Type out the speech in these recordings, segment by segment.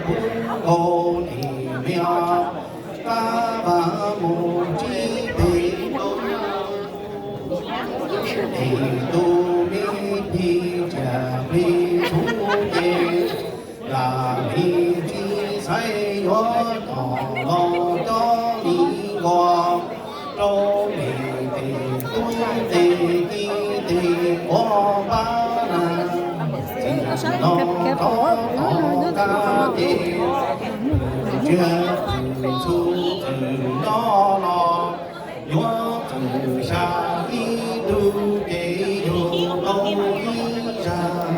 Kuv nkaus nim no qab vaj mus tsib peg, nim tus me plig tsiaj plig txhuv ces, yam li tsis xaiv yuav tom los cov li nkuaj, rau me tes tub tes kiv tes quav pab na, txiv no rov tom qab ces, tsiaj txhu txawm nyob los, yuav txawm xya ib tug ces yug tau ib zag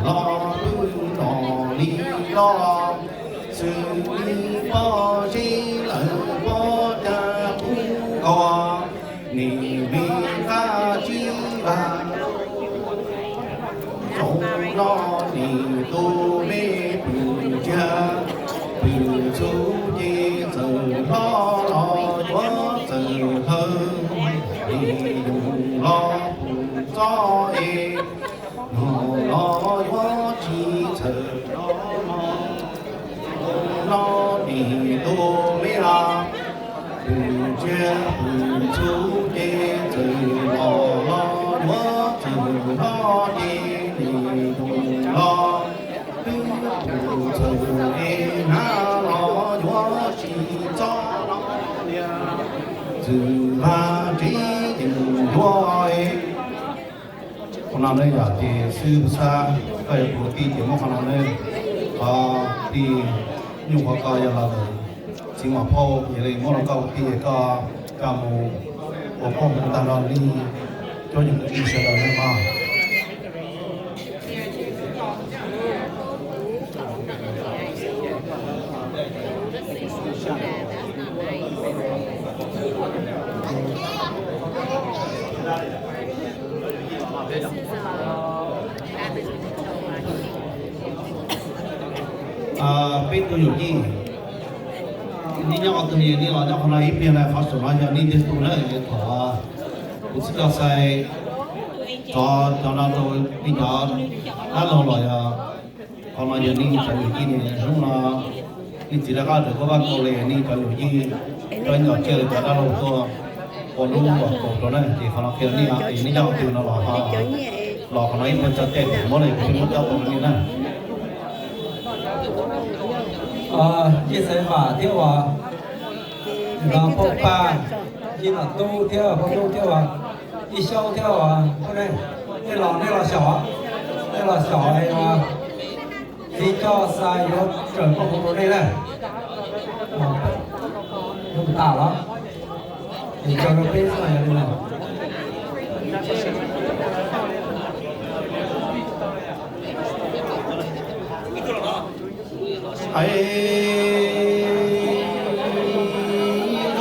los pw tom li los, xws li pob zeb lawm pob cag kub nkaus, nim me qab tsib vaj. Zaum no nim tus me pw tsiaj pw txhuv ces txawm hlob los yuav txawm hlawv, nim yug los pw txob es, no los yuav tsis txhawj no, no nim tus me los pw tsiaj pw txhuv ces txawm los los yuav txawm hlob ces nim yug los twb pw txhawj es hnav los yuav tsis txob no, txwm vaj tsev yeej yuav. Qhov no ne yog ces xwb xab, koj yog kuv tij ces muab qhov no ne, qhov tij nyuj qhov ko yog los txiv mam phauj, yog li muab los koj tij koj coj mus ua poj mus tag nrho li cuab yeej sawv daws ne os. Peb tug yawm yij, nej nyob qhov twg ne, nej los nyob qhov no ib pliag na, qhov saum no yog nej tej tug na, thaum kuv txib coj xais rov cov no rau nej cov dab laug los yog qhov no yog nej cov yawm yij ne, hnub no nej txiv rov qab rawm kuab vaj kau li nej cov yawm yij, cov nyom tsiaj li cov dab laug tuaj ua lub los kaus rau na, ces qhov no qhia nej, nej nyob qhov twg no los, los qhov no ib pliag tso tej muab li kuv muab coj tau nej na. Yij Xaiv Vam thiab uas Paj Paj, Yij Nom Tub thiab Paj Tub thiab uas Yij Xyooj thiab uas, nej los, nej los xyaum, nej los xyaum uas txiv coj xais yuav tsawm paj hu rau nej na. Lub tas los, es tso rau peb xwb yog li na.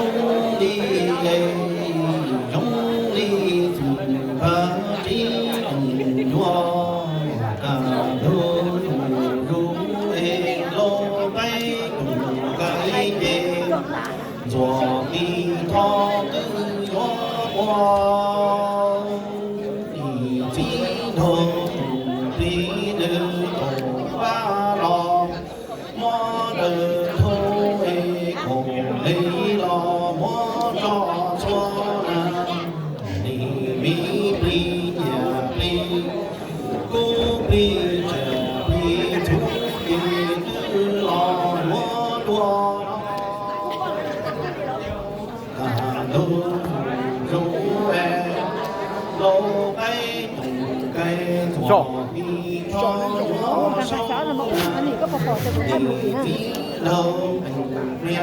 Zoo li, zoo li txwm vaj tsev yeej yuav, tag nrho tus zus es lauj qaib tus kaim ces ntxuav ti thoj twb yuav ua. Nim txiv nraug tus plig nws kaum pab los, muab dawb thub es kaum li los muab tso txhua na. Nim me plig nyiam plig kub plig tsiaj plig txhuv ces twb los yuav dua. Tag nrho tus zus es lauj qaib tus kaim ntxuav ti thoj yuav saub na. Nim txiv nraug tus plig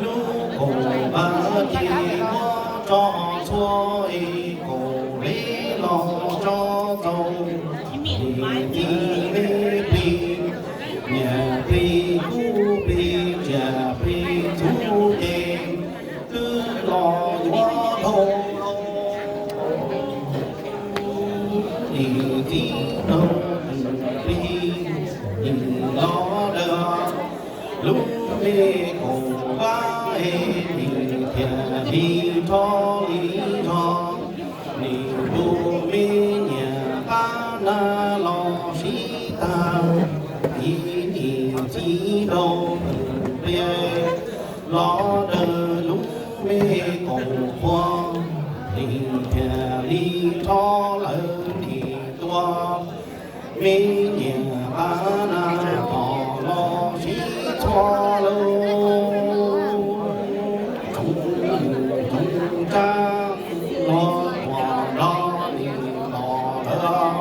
nws kaum pab ces muab tso txhua es kaum li los tso txaus. Nim txiv me plig nyiam plig kub plig tsiaj plig txhuv ces twb los yuav dhau. Nim txiv nraug tus plig nws los dawb, lub me kaum pab es nws thiaj li rho li zog. Nim tus me nyiam qab na los sib tag, nim nim txiv ib rau tus pliag los daws lub me kaum qhua, nim thiaj li rho lawv nim tua me nyiam qab na tom los sib txhua lauj. Tsoov tsoov tsab los tuam nrog nim los lawm,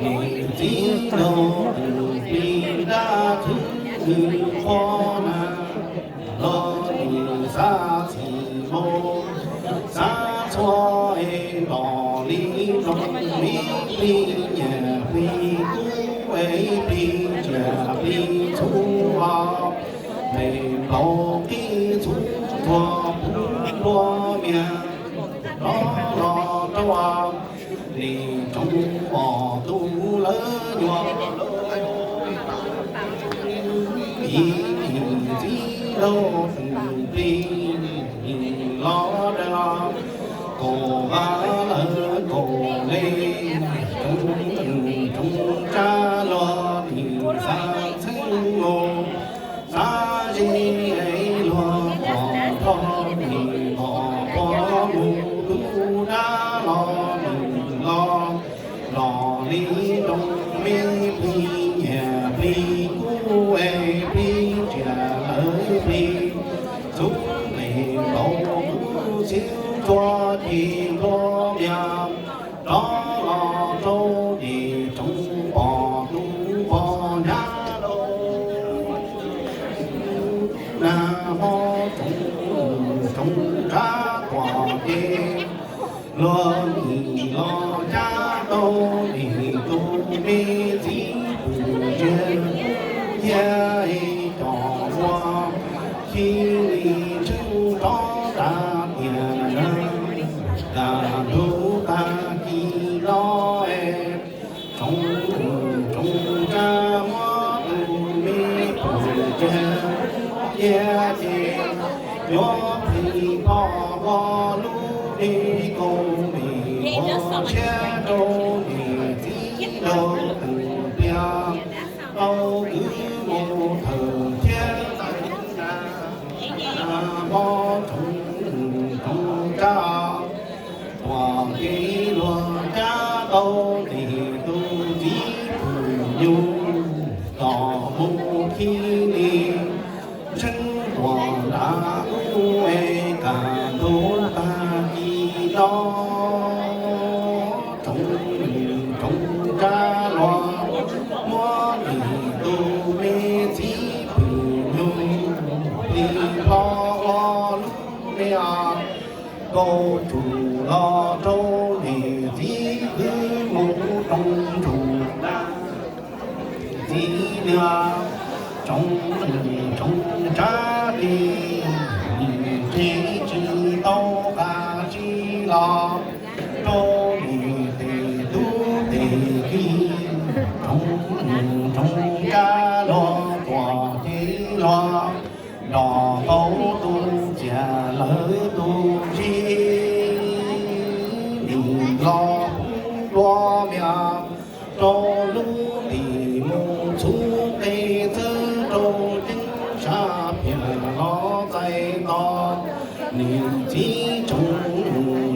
nim txiv laug tus plig dab thwb nws qhov na. Los nim xav txhim mus xav txhua es ntom li nroo ib plig nyiam plig kub es plig tsiam plig txhub os, pem nplaum qib txhub txhua puv nplua mias rov los rau nim tsoov pom tus lawv nyuam ib nim txiv laug tus plig los daws kaum vaj lawv kaum le, tsoov tsab los nim xav txheeb mus xav ze luag pom tho nim pom pom mus tub dab los nim los ntom li nroo me plig nyiam plig kub es plig tsiam lawv plig txhub pem nplaum kub txhub txhua ces nplua mias rov los rau ces tsoov pom tus pog hnyav lauj. Nag hmo tsoov tsoov tsab tuam ces luag nim los cab tau nim tus me txiv pwm tsiag yag es cov ua ci li tshwj rov tsa tias na, tas ntug tag kis no es tsoov tsoov tsab muab tus me pwm tsiag yag ces yuav plig pog ua lub me kaus lim ua siab rau niam txiv laug tus pliag tau kwv mus thawm thiab ntawd na. Nag hmo tsoov tsoov tsab tuam ces luag cab tau nim tus txiv pwm nyuj tom mus khi li tshwj tuam nram ub es kas ntug tag kis no tsoov tsoov tsab los muab nim tus me txiv pwm nyuj plig pog ua lub me kaus tsum los rau niam txiv kwv mus roos tsum txiv niag tsoov tsoov tsab li nim tsev tsis tau qab tsis los rau niam tes tub tes ki tsoov tsoov tsab los tuam ces los nrog tau tus txiam lawv tus ntsig nim los pub nplua mias rau lub ntim mus txhub qe txawb rau ceeb sab phiaj los txais tos niam txiv tsoov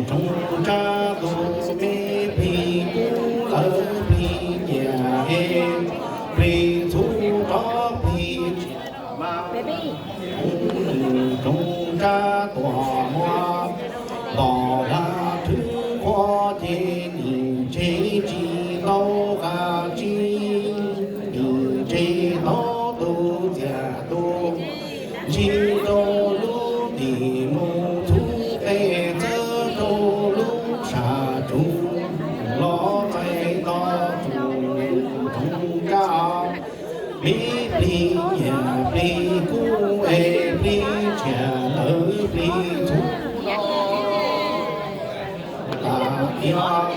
tsoov tsab tus me plig kub lawv plig nyiam es plig txhub rov plig tsiam mas tsoov tsab tuam muab ntom dag thwb qhua ces nim tsev tsis tau qab tsis nim tsev tau tus txiam tus ntsig rau lub ntim mus txhub qe txawb rau lub sab tsum los txais tos tsum tsoov tsab me plig nyiam plig kub es plig tsiam lawv plig txhub los tas tias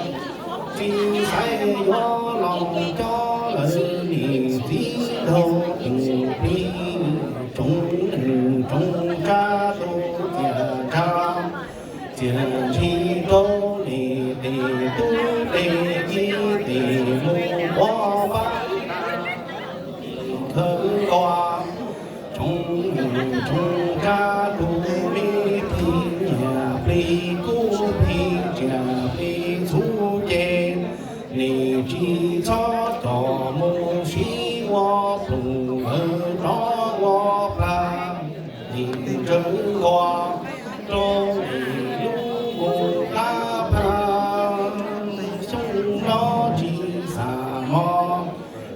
tsis xaiv yuav los coj lawv niam txiv laug tus plig tsoov tsoov tsab tus txiam ntsig txiam ntsig rau niam tes tub tes ki tes mus pov pab khawv ntua Tsoom kab tug me plig nyiam plig kub plig tsiam plig txhuv ces, nim tsis txhob coj mus sib ua plum lawv rov ua plag. Nim ntsaws nkuas rau nim lub mus qab plag, xyoo no tsis xam mog.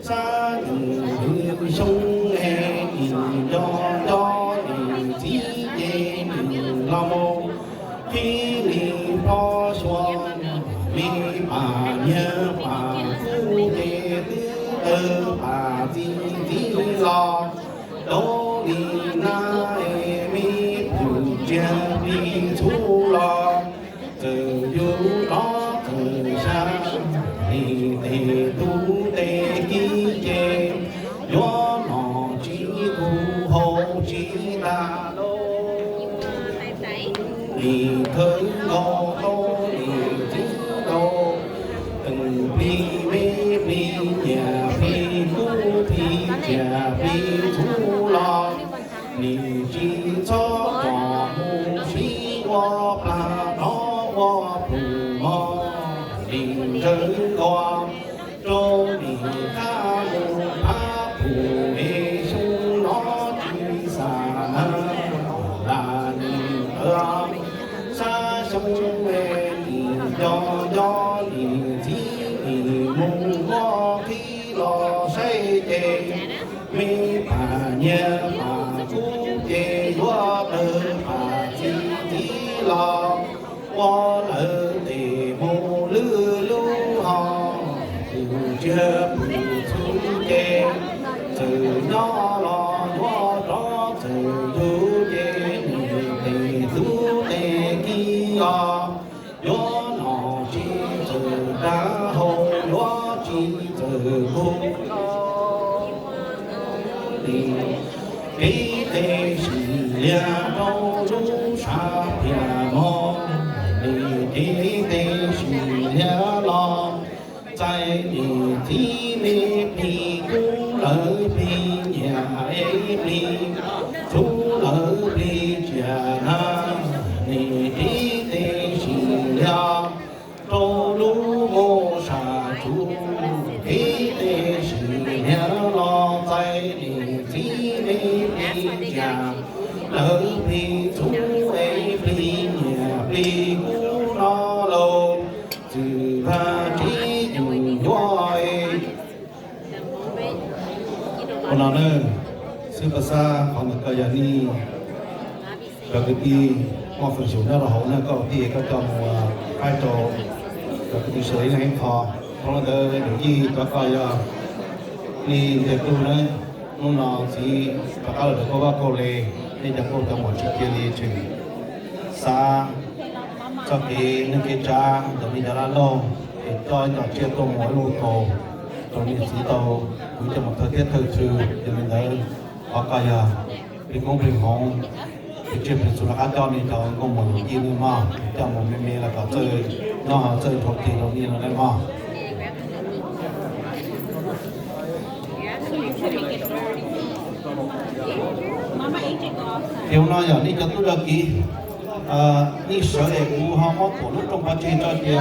Xab nws lwm xyoo es nim nco nco nim txiv ces nws los mus qhib li plob xyuas, me pam nyiag pam kub ces twb tawg pam txiv txiv los, rau li na es me pum tsiag plig txhuv los, txawm yug rov txawm xya, nim tes tub tes kiv ces, yuav nom tsis kuv haus tsis tag lauj. Nim khawv nkaus tau nim txiv tau, plig me plig nyiam plig kub plig tsiam plig txhuv los, nim tsis txhob coj mus sib ua plag rov ua plum mog. Nim ntsaws nkuas rau nim qab mus phab pum es xyoo no tsis xam na, lam nim qawv xab xyoo es nim nco nco nim txiv nim mus muab qhib los saib ces, me pam nyiag pam kub ces yuav tawg pam txiv txiv los, ua lawv tes mus lwb lub hos, pum tsiag pum txhuv ces, txawm nyob los yuav rov txawm yug ces nim tes tub tes kiv os, yuav nom tsis txawm tag haus yuav tsis txawm kub. Nim tib tes sim liag rau lub sab phiaj mog, nim tib tes sim liag los, txais nim txiv me plig kub lawv plig nyiam es plig txhuv lawv plig tsiam na, nim tib tes sim liag rau lub mus sam tsuv, tib tes sim liag los txais nim txiv me plig tsiam lawv plig txhuv es plig nyiam plig kub no lauj. Txwm Vaj Tsib Nyuj Yuav es, ua no na, xwb pas xab qhov ntawd koj yog nej cov kwv tij muaj feem xyuam nyob rau hauv na, koj tij koj coj mus qaib rau cov kwv tij sawv daws ib leeg ib qho. Qhov ntawd yawm yij cov koj yog nej ntiag tug na, hnub no txiv rov qab los rau koj vaj koj le, nej cov nkauj cov muam tsis cia li tseem xav txoj kev neej kev tsav ntawm nej cov dab laug, es coj ib co tsiaj tuaj mus ua luj kaus rau niam txiv tau kwv coj mus thawj thiab thawj tswv. Yog li ntawd, qhov koj yog plig koob plig hmoov, plig tsiaj plig txhu rov qab coj nej cov nkauj muam yawm yij nej mog, coj mus me me los kom txawj nyob txawj dhau ceg rau nej no na mog. Ces hauv no yog nej cov tub cov kiv, nej sawv es kuv ho muab tuam lub rooj pov tseg tso tias